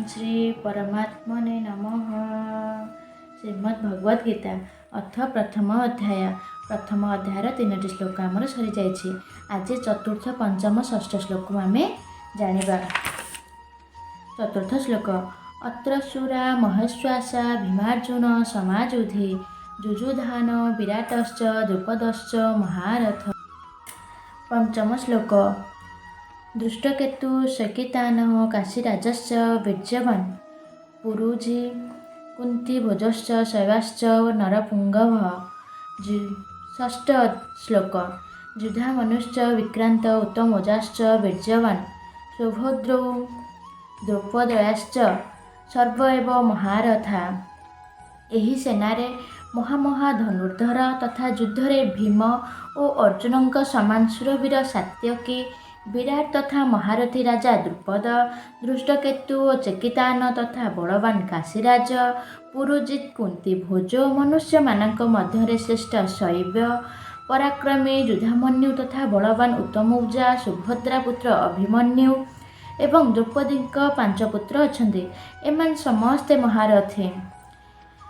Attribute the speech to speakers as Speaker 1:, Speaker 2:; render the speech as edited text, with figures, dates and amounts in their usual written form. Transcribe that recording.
Speaker 1: ଶ୍ରୀ ପରମାତ୍ମନେ ନମଃ। ଶ୍ରୀମଦ୍ ଭଗବଦ୍ ଗୀତା, ଅଥ ପ୍ରଥମ ଅଧ୍ୟାୟ। ପ୍ରଥମ ଅଧ୍ୟାୟର ତିନୋଟି ଶ୍ଲୋକ ଆମର ସରିଯାଇଛି। ଆଜି ଚତୁର୍ଥ, ପଞ୍ଚମ, ଷଷ୍ଠ ଶ୍ଲୋକକୁ ଆମେ ଜାଣିବା। ଚତୁର୍ଥ ଶ୍ଲୋକ। ଅତ୍ର ଶୂରା ମହେଶ୍ୱାସା ଭୀମାର୍ଜୁନ ସମାଯୁଧି ଯୁଯୁଧାନ ବିରାଟଶ୍ଚ ଦ୍ରୁପଦଶ୍ଚ ମହାରଥ। ପଞ୍ଚମ ଶ୍ଲୋକ। ଧୃଷ୍ଟକେତୁ ଚେକିତାନଃ କାଶୀରାଜଶ୍ଚ ବୀର୍ଯ୍ୟବାନ୍ ପୁରୁଜିତ୍ କୁନ୍ତିଭୋଜଶ୍ଚ ଶୈବ୍ୟଶ୍ଚ ନରପୁଙ୍ଗବଃ। ଷଷ୍ଠ ଶ୍ଲୋକ। ଯୁଧାମନ୍ୟୁଶ୍ଚ ବିକ୍ରାନ୍ତ ଉତ୍ତମୌଜାଶ୍ଚ ବୀର୍ଯ୍ୟବାନ୍ ସୌଭଦ୍ରୌ ଦ୍ରୌପଦେୟାଶ୍ଚ ସର୍ବ ଏବ ମହାରଥା। ଏହି ସେନାରେ ମହାମହା ଧନୁର୍ଦ୍ଧର ତଥା ଯୁଦ୍ଧରେ ଭୀମ ଓ ଅର୍ଜୁନଙ୍କ ସମାନ ଶୂରବୀର ସାତ୍ୟକୀ, ବିରାଟ ତଥା ମହାରଥୀ ରାଜା ଦ୍ରୁପଦ, ଧୃଷ୍ଟକେତୁ ଓ ଚେକିତାନ ତଥା ବଳବାନ କାଶୀରାଜ ପୁରୁଜିତ, କୁନ୍ତି ଭୋଜ, ମନୁଷ୍ୟମାନଙ୍କ ମଧ୍ୟରେ ଶ୍ରେଷ୍ଠ ଶୈବ୍ୟ, ପରାକ୍ରମୀ ଯୁଧାମନ୍ୟୁ ତଥା ବଳବାନ ଉତ୍ତମୌଜା, ସୁଭଦ୍ରା ପୁତ୍ର ଅଭିମନ୍ୟୁ ଏବଂ ଦ୍ରୌପଦୀଙ୍କ ପାଞ୍ଚ ପୁତ୍ର ଅଛନ୍ତି। ଏମାନେ ସମସ୍ତେ ମହାରଥୀ।